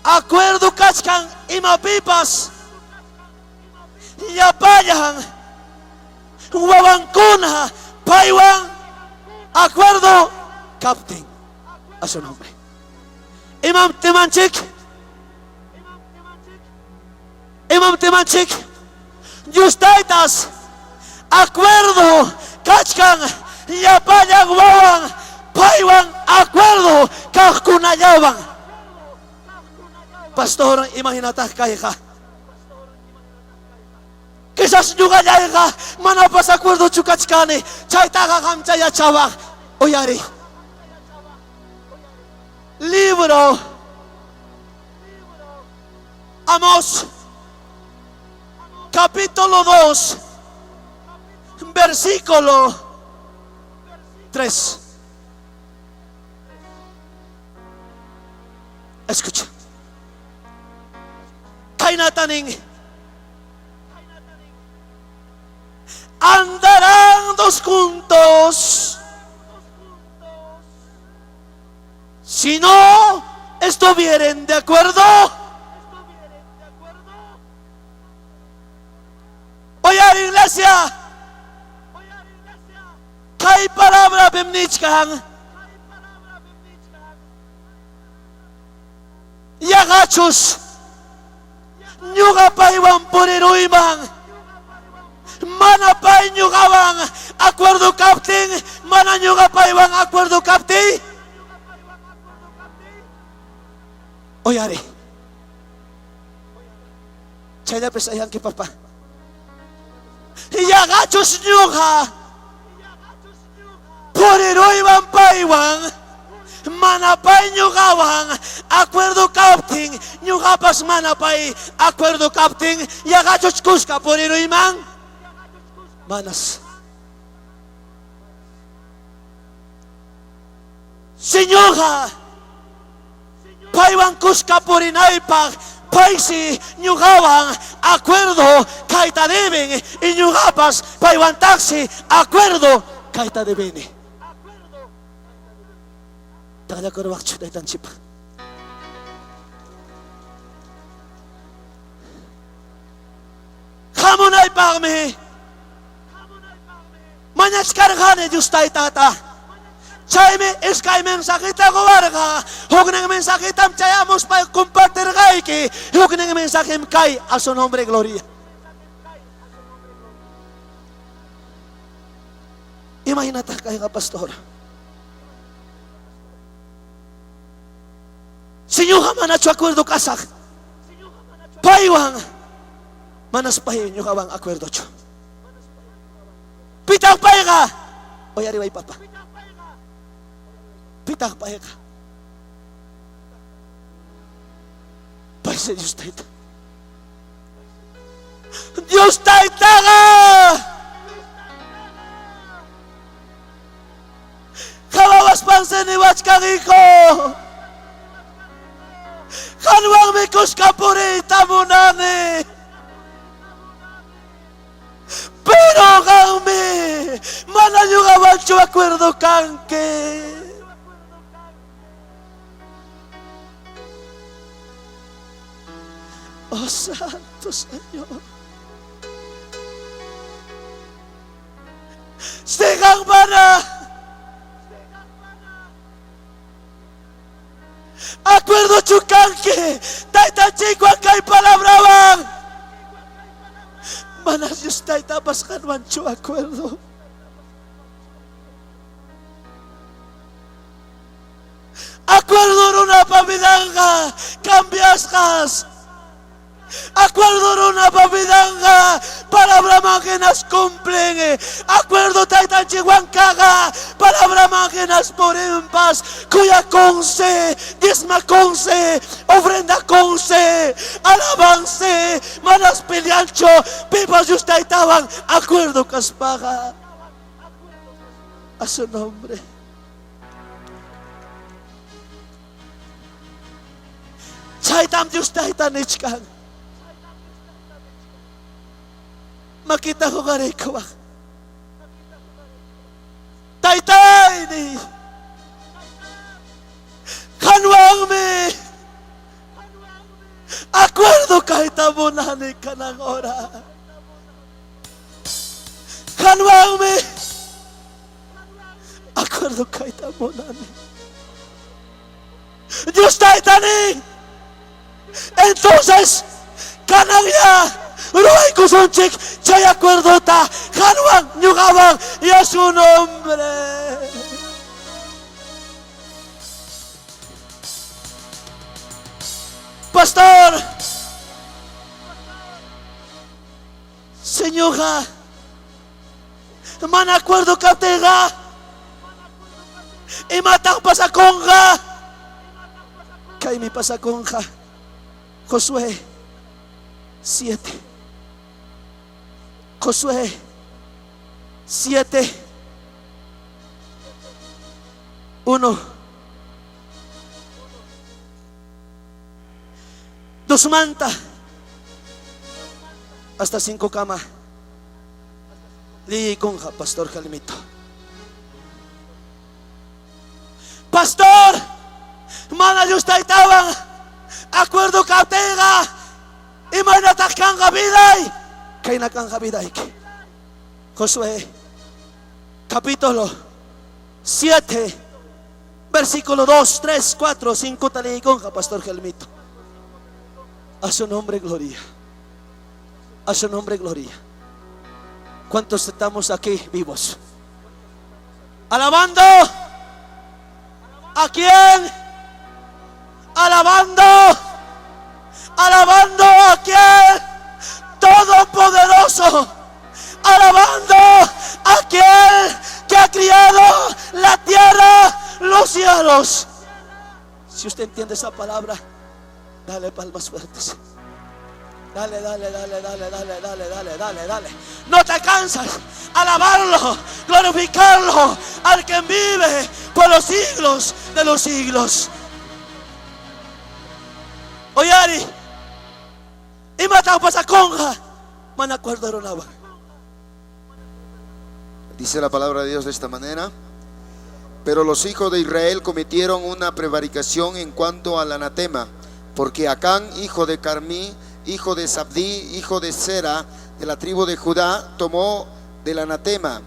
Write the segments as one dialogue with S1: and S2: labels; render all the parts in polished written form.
S1: Acuerdo kachkan imapipas llapallan wawankuna paywan acuerdo kaptin. A su nombre. Imam temanchik? Imam temanchik? Dios Taytas acuerdo kachkan llapallan wawan paywan acuerdo kaqkunallawan. Pastor, imahinataq kayqa? Quizás ñuqallayqa manapas acuerdochu kachkani, chaytaqa qamcha yachawaq. Uyariy. Libro Amós capítulo 2 versículo 3. Escucha. Khaynata nin. Andarán dos juntos si no estuvieren de acuerdo. Oye, iglesia. Kay palabrapim nichkan. Yaqachus ñuqa paywan puriruyman mana pay ñuqawan acuerdo kaptin, mana ñuqa paywan acuerdo kaptiy. Uyari. Chayllapis ayanki, papá. Yaqachus ñuqa puriruyman paywan mana pay ñuqawan acuerdo kaptin, ñuqapas mana pay acuerdo kaptin, yaqachus kuska puriruyman? Manas. Si ñuqa paywan kuska purinaypaq, paysi ñuqawan acuerdo kayta deben y ñuqapas paywantaqsi acuerdo kayta debeni. Taqllakuruwaqchu taytanchikpaq? Hamunaypaqmi mañachkarqani Dios Taytata. Chaymi iskay mensajeta qowarqa. Huknin mensajetam chayamuspa compartirqayki. Huknin mensajem kay. A su nombre, gloria. Imahinataq kayqa, pastor? Si ñuqa manachu acuerdo kasaq paywan, manas pay ñuqawan acuerdochu. Pitaq payqa? Uyariway, papá. Pitaq payqa? Paysi Dios Tayta. Dios Taytaqa qawawaspansi niwachkan, hijo, qanwanmi kuska puriyta munani. Pero qanmi mana ñuqawanchu acuerdo kanki. Oh Santo Señor. Sigan mana acuerdochu kanki taytanchikwan kay palabrawan, mana Dios Taytapas qanwanchu acuerdo. Acuerdo runapa vidanqa cambiasqas. Acuerdo runapa vidanqa palabraman hinas cumplen. Acuerdo taytanchikwan kaqqa palabraman hinas purinpas, kuyakunsi, diezmakunsi, ofrendakunsi, alabansi, manas peleanchu pipas Dios Taytawan acuerdo kaspaqa. A su nombre. Chaytam Dios Tayta nichkan. Makita huqariykuwaq. Taytay niy. Qanwanmi. Acuerdo kayta munani kanan hora. Qanwanmi acuerdo kayta munani. Dios Tayta nin. Entonces, kananya ruwaykusunchik chay acuerdota qanwan, ñuqawan y a su nombre. Pastor, Señorqa mana acuerdo kaptinqa imataq pasakunqa? Kaymi pasakunqa. Josué 7. Josué 7. 1. Dosmanta hasta 5 kama liyiykunqa, Pastor Jalimito. Pastor, mana Dios Taytawan acuerdo kaptinqa imaynataq kanqa viday? Kayna kanqa vidayki. Josué capítulo 7, versículo 2, 3, 4, 5 liyiykunqa, Pastor Gelmito. A su nombre gloria. A su nombre gloria. ¿Cuántos estamos aquí vivos? Alabando. ¿A quién? Alabando. Alabando a quién? Todopoderoso. Alabando a aquel que ha criado la tierra, los cielos. Si usted entiende esa palabra, dale palmas fuertes. Dale, dale, dale, dale, dale, dale, dale, dale, dale. No te cansas. Alabarlo, glorificarlo al que vive por los siglos de los siglos. Oyari, imataq pasakunqa mana acuerdo runawan.
S2: Dice la palabra de Dios de esta manera. Pero los hijos de Israel cometieron una prevaricación en cuanto al anatema, porque Acán, hijo de Carmí, hijo de Zabdí, hijo de Sera, de la tribu de Judá, tomó del anatema,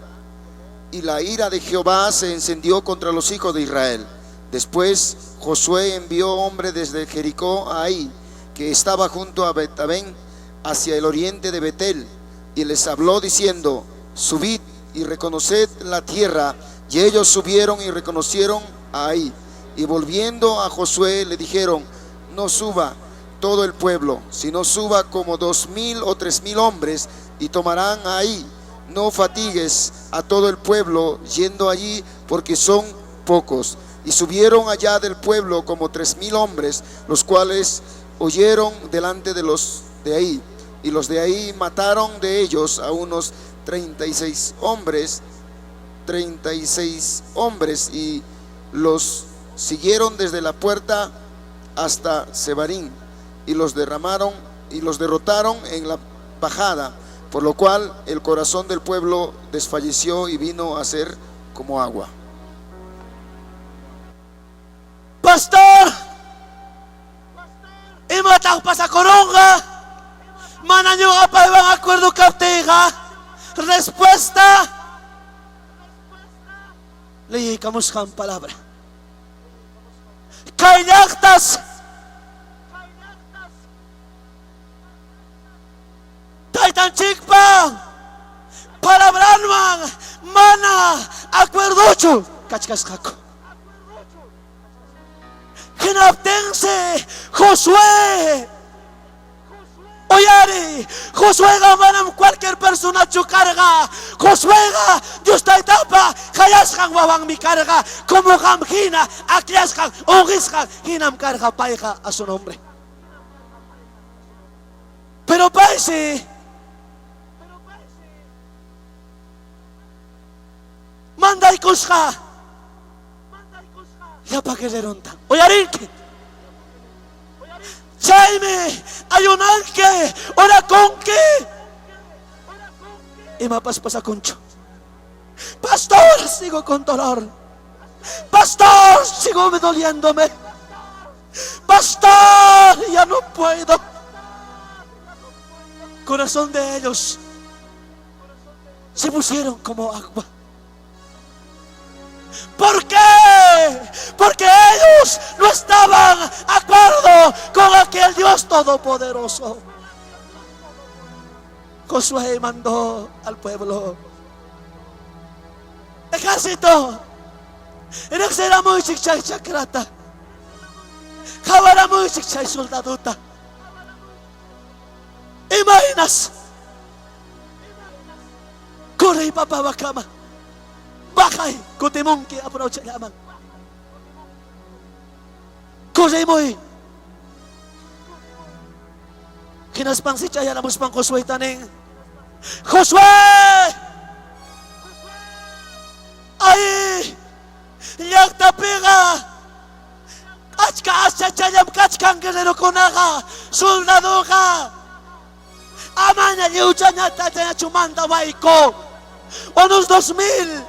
S2: y la ira de Jehová se encendió contra los hijos de Israel. Después Josué envió hombre desde Jericó a Ai, que estaba junto a Betabén, hacia el oriente de Betel, y les habló diciendo: Subid y reconoced la tierra. Y ellos subieron y reconocieron a Ai. Y volviendo a Josué le dijeron: No suba todo el pueblo, sino suba como 2000 o 3000 hombres, y tomarán ahí. No fatigues a todo el pueblo yendo allí, porque son pocos. Y subieron allá del pueblo como 3000 hombres, los cuales oyeron delante de los de ahí. Y los de ahí mataron de ellos a unos 36 hombres, 36 hombres, y los siguieron desde la puerta hasta Sebarín, y los derramaron y los derrotaron en la bajada, por lo cual el corazón del pueblo desfalleció y vino a ser como agua.
S1: Pastor, imataq pasakurunqa mana ñuqa paywan acuerdo kaptiyqa? Respuesta: liyiykamusqan palabra. Kay llaqtas Taytanchikpa palabranwan mana acuerdochu kachkasqaku. Hinaptinsi Josué uyari, Josuéqa manam cualquier personachu karqa. Josuéqa Dios Taytapa qayasqan wawanmi karqa, como qam hina akllasqan, unqisqan hinam karqa payqa, a su nombre. Pero paysi mandaykusqa llapa guerreronta. Uyarinki. Chaymi ayunanki, orakunki. Imapas pasakunchu. Pastor, sigo con dolor. Pastor, sigo doliéndome. Pastor, ya no puedo. Corazón de ellos se pusieron como agua. ¿Por qué? Porque ellos no estaban acuerdo con aquel Dios todopoderoso. Josué mandó al pueblo. Ejército, riqsiramuychik chay chakrata. Qawaramuychik chay soldadota. Imaynas correy papawakama. Bajay kutimunki aprawchallaman. Corrimuy. Hinaspansi chayaramuspan Josueta nin. Josué! Ay! Llaqtapiqa achka aschachallam kachkan guerrerokunaqa, soldadoqa. Amaña lliwchañatañachu mandawayku. Unos 2000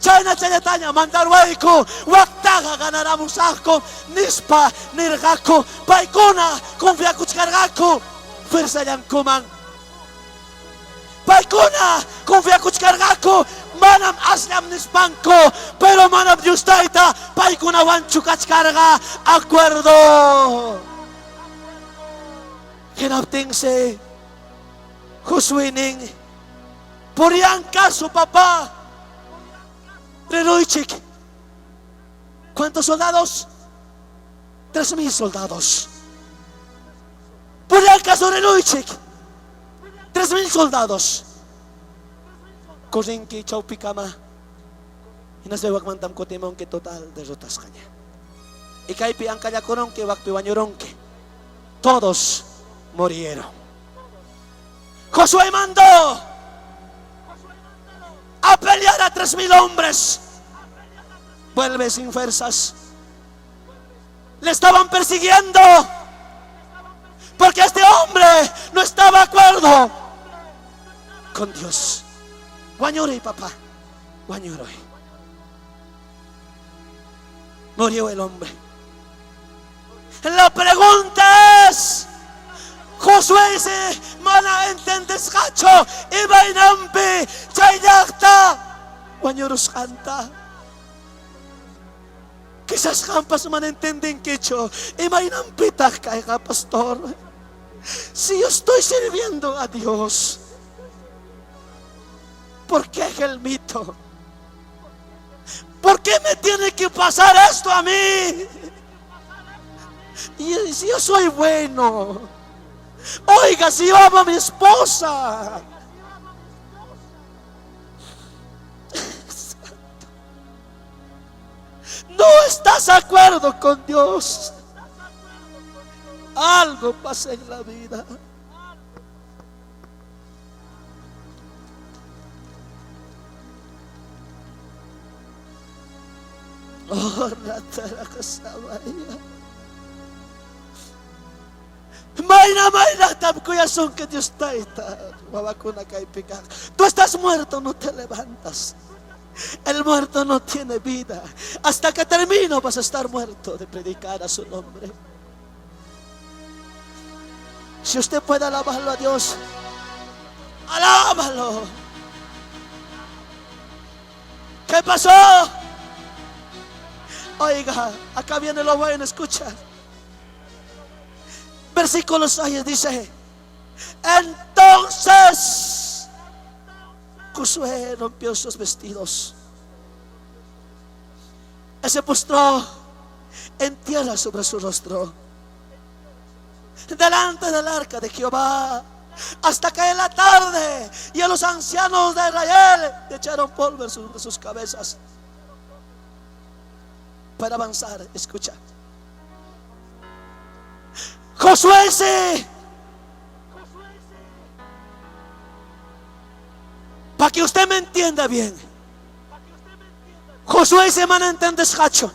S1: chayna chayllataña mandarwayku, waktaqa ganaramusaqku nispa nirqaku. Paykuna confiakuchkarqaku fuerzallankuman. Paykuna confiakuchkarqaku manam asllam nispanku, pero manam Dios Tayta paykunawanchu kachkarqa acuerdo. Hinaptinsi Josué nin, Purian caso, papá. Riruychik. ¿Cuántos soldados? 3000 soldados. Purian caso, riruychik. 3000 soldados. Corrinki chawpikama. Hinaspa wakmantam kutimunki total derrotasqaña. Y kaypi ankallakurunki, wakpi wañurunki. Todos murieron. Josué mandó a pelear a 3000 hombres. Vuelve sin fuerzas. Le estaban persiguiendo porque este hombre no estaba de acuerdo con Dios. Wañuruy, papá. Wañuruy. Murió el hombre. La pregunta es, Josué dice, mana entendesqachu imaynanpi chay llaqta wañurusqanta. Quizás qampas mana entendinkichu imaynanpitaq kayqa, pastor. Si yo estoy sirviendo a Dios, ¿por qué el mito? ¿Por qué me tiene que pasar esto a mí? Y si yo soy bueno, oiga, si yo amo a mi esposa. No estás de acuerdo con Dios. Algo pasa en la vida. Oh, ratarakasabaya. Mayna maynatam kuyasunki Dios Tayta. Wawakuna kaypi kaq. Tú estás muerto, no te levantas. El muerto no tiene vida. Hasta que termino vas a estar muerto de predicar a su nombre. Si usted puede alabarlo a Dios, alábalo. ¿Qué pasó? Oiga, acá viene lo bueno, escucha. Versículo 6 dice: entonces Josué rompió sus vestidos y se postró en tierra sobre su rostro delante del arca de Jehová hasta que en la tarde, y a los ancianos de Israel echaron polvo sobre sus cabezas para avanzar. Escucha, Josué se, para que usted me entienda bien, Josué se mana entendesqachu.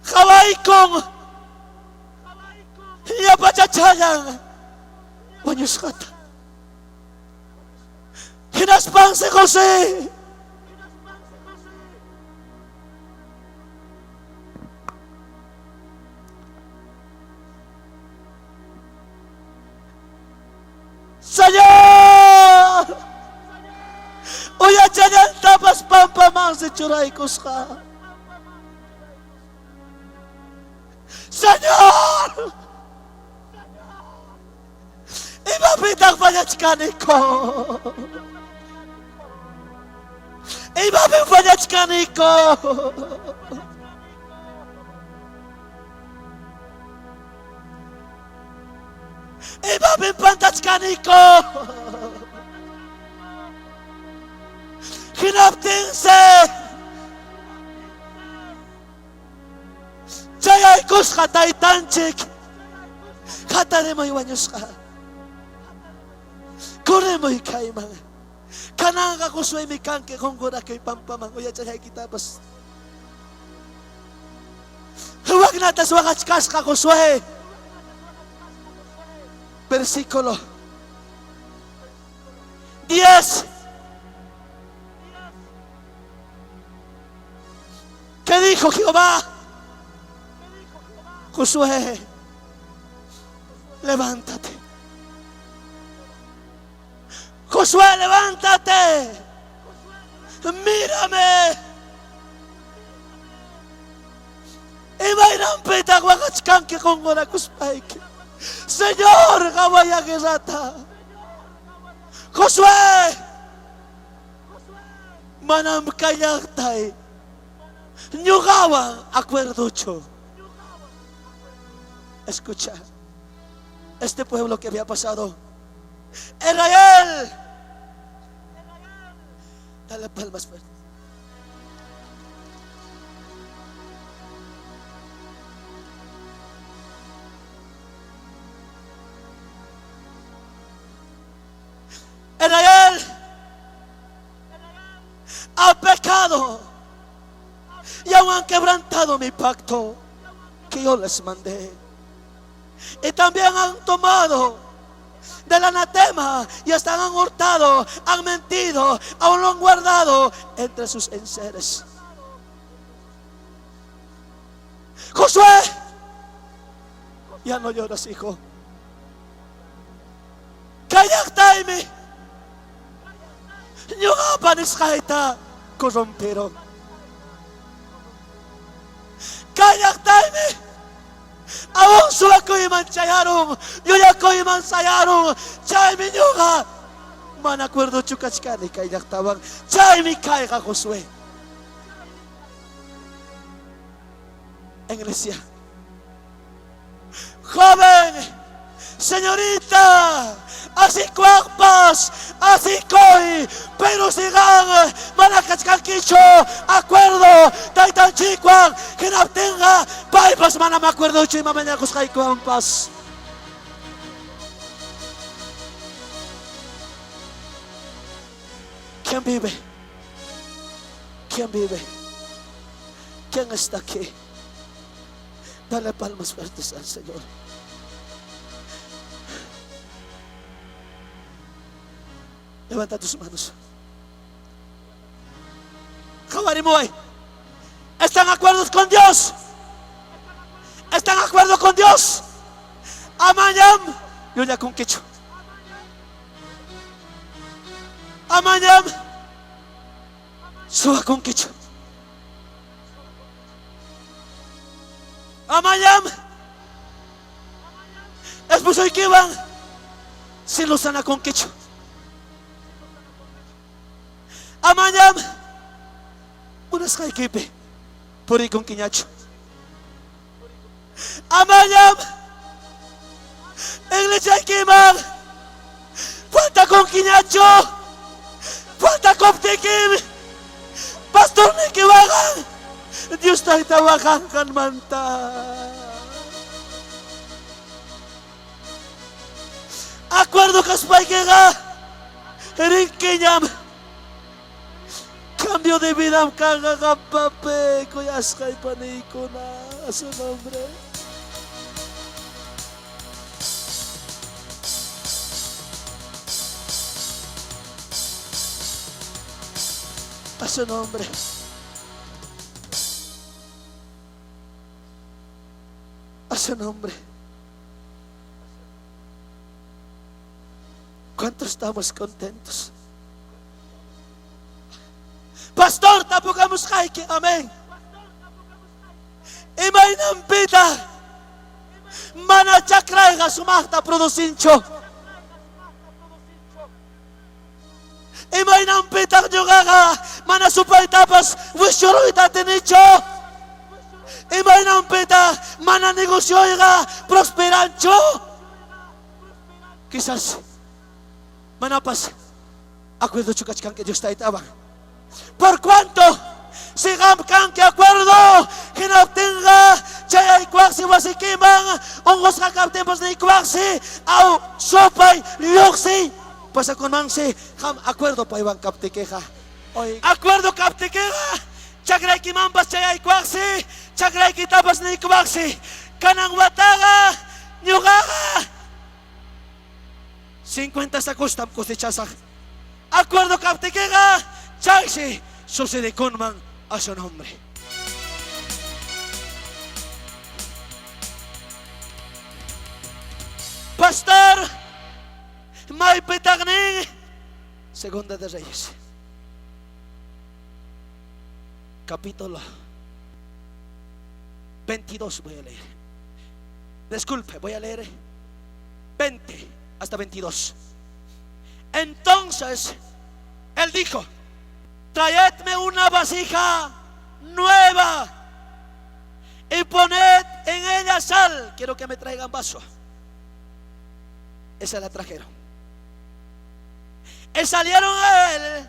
S1: Qawaykun llapachachallan wañusqata. Hinaspansi José Señor! Uyachallantapas pampamansi churaykusqa. Señor! Imapitaq fallachkaniku? Imapim fallachkaniku? Imapim pantachkaniku? Hinaptinsi chayaykusqa taytanchik hatarimuy wañusqa. Corremuy kayman. Kananqa Josuemi kanki qonqorakuy pampaman uyachallaykitapas. Waknatas waqachkasqa Josué. Versículo 10. ¿Qué dijo Jehová? Josué, levántate. Josué, levántate. Mírame. Imaynanpitaq waqachkanki qonqorakuspayki? Señor, qawaya guerrata. Josué, manam kay llaqtay ñuqawan acuerdochu. Escucha, este pueblo que había pasado, Israel. Dale palmas fuertes. Israel ha pecado y aún han quebrantado mi pacto que yo les mandé. Y también han tomado del anatema y hasta han hurtado, han mentido, aún lo han guardado entre sus enseres. Josué, ya no lloras, hijo. Kay llaqtaymi ñuqapa nisqayta corrompieron. Kay llaqtaymi aún suwakuyman chayarun, llullakuyman sayarun. Chaymi ñuqa mana acuerdochu kachkani kay llaqtawan. Chaymi kayqa Josué. Iglesia. Joven, señorita, así cuerpas, así coy, pero sigan, mana kachkankichu, acuerdo, taytanchikwan, hinaptinqa, paypas manam acuerdochu ima mañakusqaykuwanpas. ¿Quién vive? ¿Quién vive? ¿Quién está aquí? Dale palmas fuertes al Señor. Levanta tus manos. Qhawarimuway. ¿Están acuerdos con Dios? ¿Están de acuerdo con Dios? Amañam llullakunkichu. Amañam suwakunkichu. Amañam esposoykiwan celosanakunkichu. Amañam munasqaykipi purikunkiñachu. Amañam iglesiaykiman faltakunkiñachu. Faltakuptiykim pastorniyki waqan Dios Tayta waqanqanmanta. Acuerdo kaspaykiqa rinkiñam. Cambio de vida kanqa qampapi kuyasqay paniykuna. A su nombre. A su nombre. A su nombre. ¿Cuántos estamos contentos? Pastor, tapukamusqayki, amén. Imaynanpitaq mana chakrayqa sumaqta producinchu? Imaynanpitaq ñuqaqa mana supaytapas wischuruyta atinichu? Imaynanpitaq mana negocioyqa prosperanchu? Quizás manapas acuerdochu kachkanki Dios Taytawan. Por cuanto si qam kanki acuerdo, hinaptinqa chayaykuwaqsi wasikiman, unqusqa kaptinpas niykuwaqsi, aw supay lluqsiy, pasakunmansi qam acuerdo paywan kaptikiqa. Acuerdo kaptikiqa chakraykimanpas chayaykuwaqsi, chakraykitapas niykuwaqsi, kanan wataqa ñuqaqa 50 sacostam cosechasaq. Acuerdo kaptikiqa chaysi sucedekunman a su nombre. Pastor, maypitaq nin? Segunda de Reyes. Capítulo 22 voy a leer. Disculpe, voy a leer 20 hasta 22. Entonces él dijo, traedme una vasija nueva y poned en ella sal. Quiero que me traigan vaso. Esa la trajeron. Y salieron a él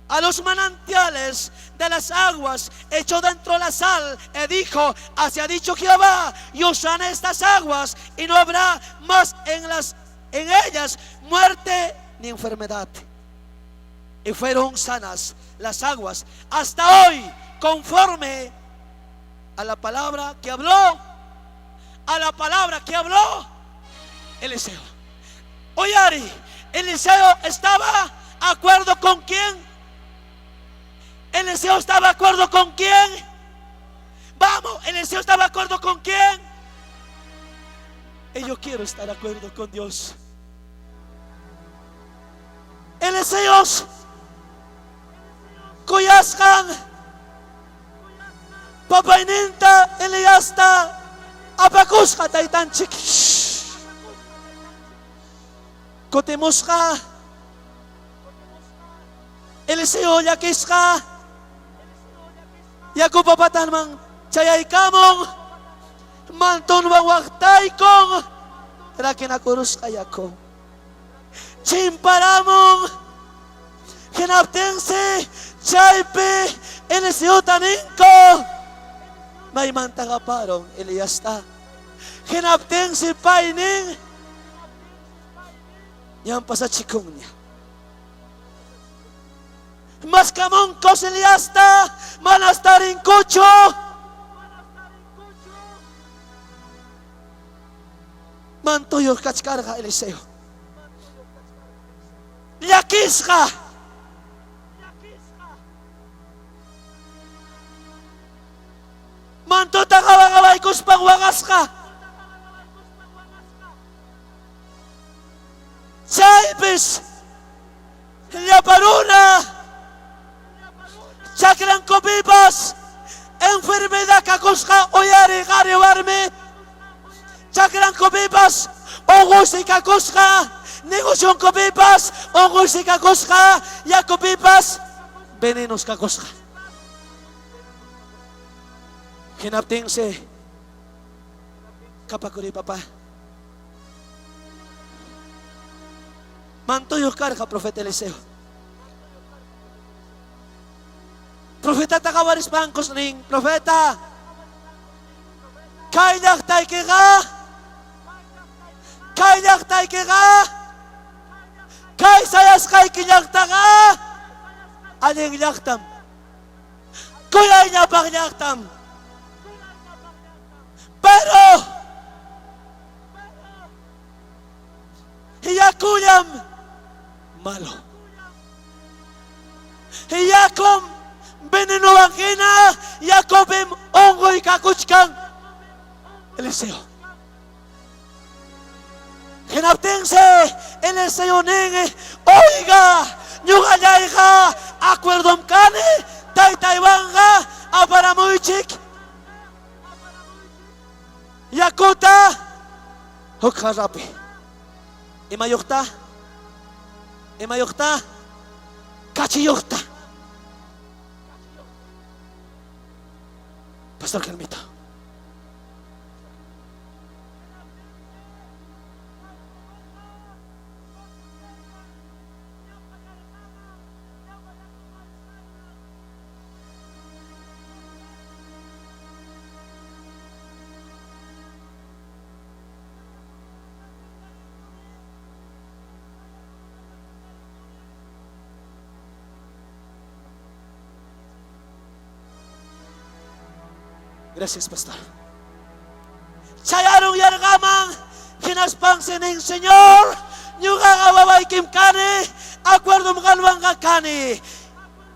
S1: a los manantiales de las aguas, echó dentro la sal y dijo, así ha dicho Jehová, yo sané estas aguas y no habrá más en ellas muerte ni enfermedad. Y fueron sanas las aguas hasta hoy, conforme a la palabra que habló, a la palabra que habló Eliseo. Uyariy, Eliseo estaba acuerdo con quién? Eliseo estaba acuerdo con quién? Vamos, Eliseo estaba acuerdo con quién? Y yo quiero estar de acuerdo con Dios. Eliseo kuyasqan papayninta Eliasta apakusqa taytanchik. Kutimusqa Eliseo llakisqa yakupa patanman chayaykamun, mantonwan waqtaykun, rakinakurusqa yaku. Chimparamun, hinaptinsi chaypi Eliseota ninku, maymantaq aparun Eliasta. Hinaptinsi pay nin, ñam pasachikunña. Maskamunkos Eliasta, manas tarinkuchu. Mantoyuq kachkarqa Eliseo. Llakisqa. Mantota qawaqawaykuspan waqasqa. Chaypis llapa runa chakrankupipas enfermedad kakusqa uyari qhari warmi chakrankupipas unquysi kakusqa negocionkupipas unquysi kakusqa yakupipas venenos kakusqa. Hinaptinsi kapakuri papá. Mantoyuq karqa profeta Eliseo. Profetata qawarispankus nin, profeta, kay llaqtaykiqa, kay llaqtaykiqa, kay sayasqayki llaqtaqa allin llaqtam, kuyayllapaq llaqtam. Pero yakullam malo. Yakum venenowan hina, yakupim unquy kakuchkan. Eliseo. Hinaptinsi Eliseo nin, Oiga, ñuqallayqa acuerdom kani taytaywanqa, aparamuychik yakuta huk jarrapi. Imayuqta? Imayuqta? Kachiyuqta. Pastor Carmito. Gracias, pastor. Chayarun yarqaman, hinaspansi nin, Señor, ñuqaqa wawaykim kani, acuerdom qanwanqa kani.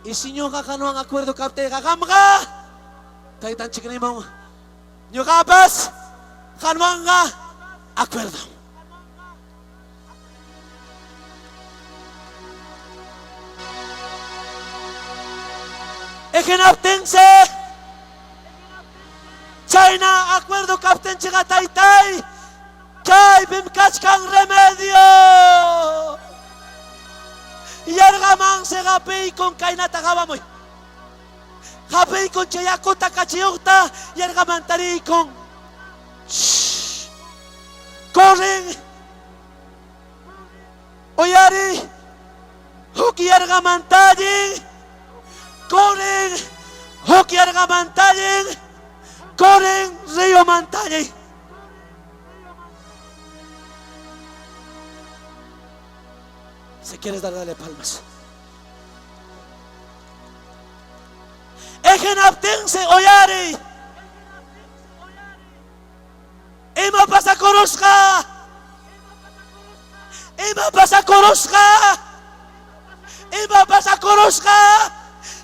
S1: Y si ñuqa qanwan acuerdo kaptiyqa qamqa, taytanchik nimun, ñuqapas qanwanqa acuerdo. Hinaptinsi chayna acuerdo kaptinchikqa taytay, chaypim kachkan remedio. Yarqamansi hapiykun kaynata qawamuy. Hapiykun chay yakuta kachiyuqta yarqaman tariykun. Corren. Uyari, huk yarqamantallin. Corren, huk yarqamantallin. Corren, ríomantallin. Si quieres dar, dale palmas. Hinaptinsi uyari. Ima pasakurusqa? Ima pasakurusqa? Ima pasakurusqa?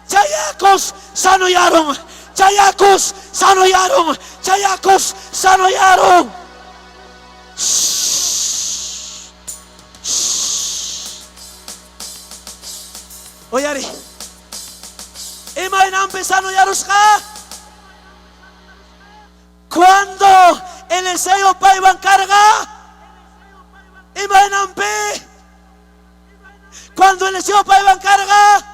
S1: Chayakus sanoyarun. Chayakus sanoyarun. Chayakus sanoyarun. Uyari. Imaynanpi sanoyarusqa? Cuando Eliseo paywan karqa? Imaynanpi? Cuando Eliseo paywan karqa?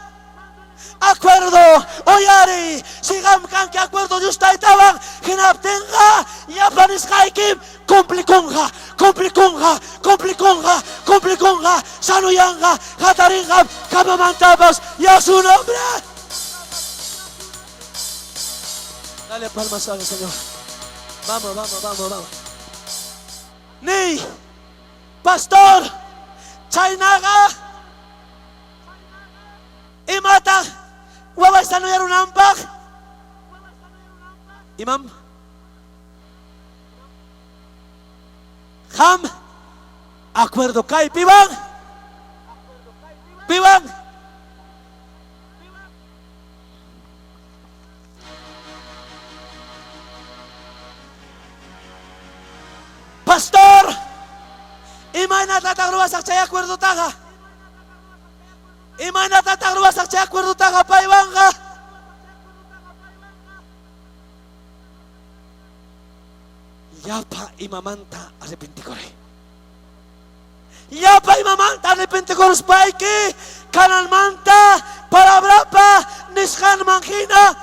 S1: Acuerdo, uyari, si qam kanki acuerdo Dios taytawan, hinaptinqa llapa nisqaykim cumplikunqa, cumplikunqa, cumplikunqa, cumplikunqa, sanoyanqa, hatarinqa, camamantapas, y a su nombre. Dale palmas al Señor. Vamos, vamos, vamos, vamos. Ni, pastor, chaynaqa, imataq waway sanoyarunanpaq? Imam? Qam acuerdo kay piwan? Piwan? Pastor, imaynatataq ruwasaq chay acuerdotaqa? Imaynatataq ruwasaq chay acuerdotaqa paywanqa? Llapa imamanta arrepentikuray. Llapa imamanta arrepentikuruspayki kananmanta palabrapa nisqanman hina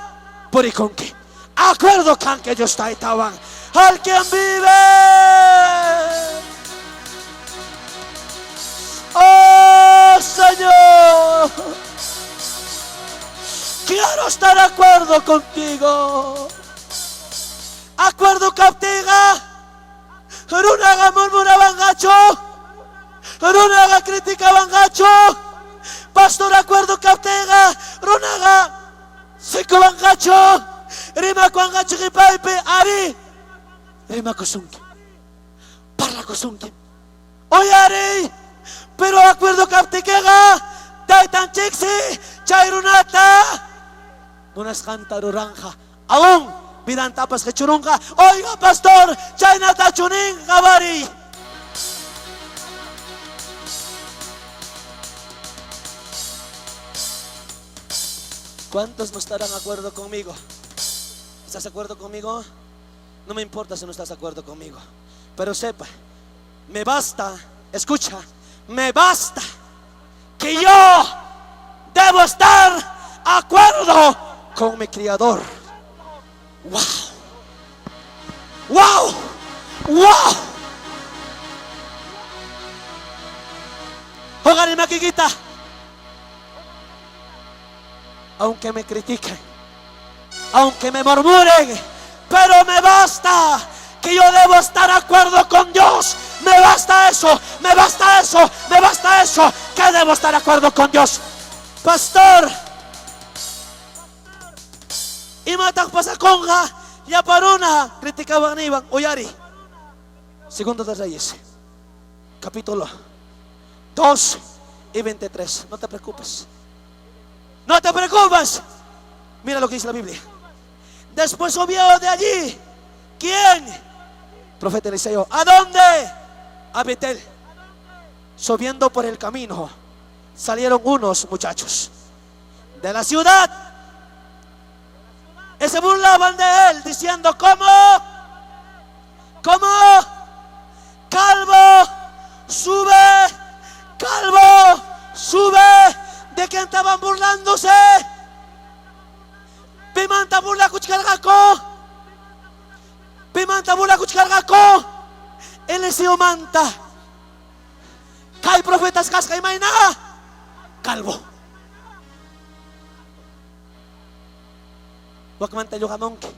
S1: purikunki. Acuerdo kanki Dios Taytawan. Al quien vive. Oh Señor, quiero estar de acuerdo contigo. Acuerdo kaptiyqa, runaqa murmurawanqachu, runaqa criticawanqachu. Pastor, acuerdo kaptiyqa, runaqa sikuwanqachu, rimakuwanqachu qhipaypi, ari, rimakusunki, parlakusunki. Uyariy, pero acuerdo kaptikiqa, taytanchiksi chay runata munasqanta ruranqa, aún vidantapas qechurunqa. Oiga, pastor, chaynatachu ninqa, bariy. ¿Cuántos no estarán de acuerdo conmigo? ¿Estás de acuerdo conmigo? No me importa si no estás de acuerdo conmigo. Pero sepa, me basta, escucha, me basta que yo debo estar acuerdo con mi Criador. ¡Wow! ¡Wow! ¡Wow! Hoqariy makiykita. Aunque me critiquen, aunque me murmuren, pero me basta que yo debo estar de acuerdo con Dios. Me basta eso, me basta eso, me basta eso, que debo estar de acuerdo con Dios. Pastor, imataq pasakunqa llapa runa criticawaqniywan? Uyariy. Segundo de Reyes, capítulo 2 y 23. No te preocupes. No te preocupes. Mira lo que dice la Biblia. Después subió de allí. ¿Quién? Profeta Eliseo. ¿A dónde? A Betel. Subiendo por el camino, salieron unos muchachos de la ciudad y se burlaban de él, diciendo: ¿Cómo? ¿Cómo? Calvo, sube, calvo, sube. ¿De quién estaban burlándose? Pimanta burlakuchkarqaku? Pimanta burlakuchkarqaku? Eliseomanta. Kay profetas kasqa imayna? Calvo. Wakmanta lluqamunki.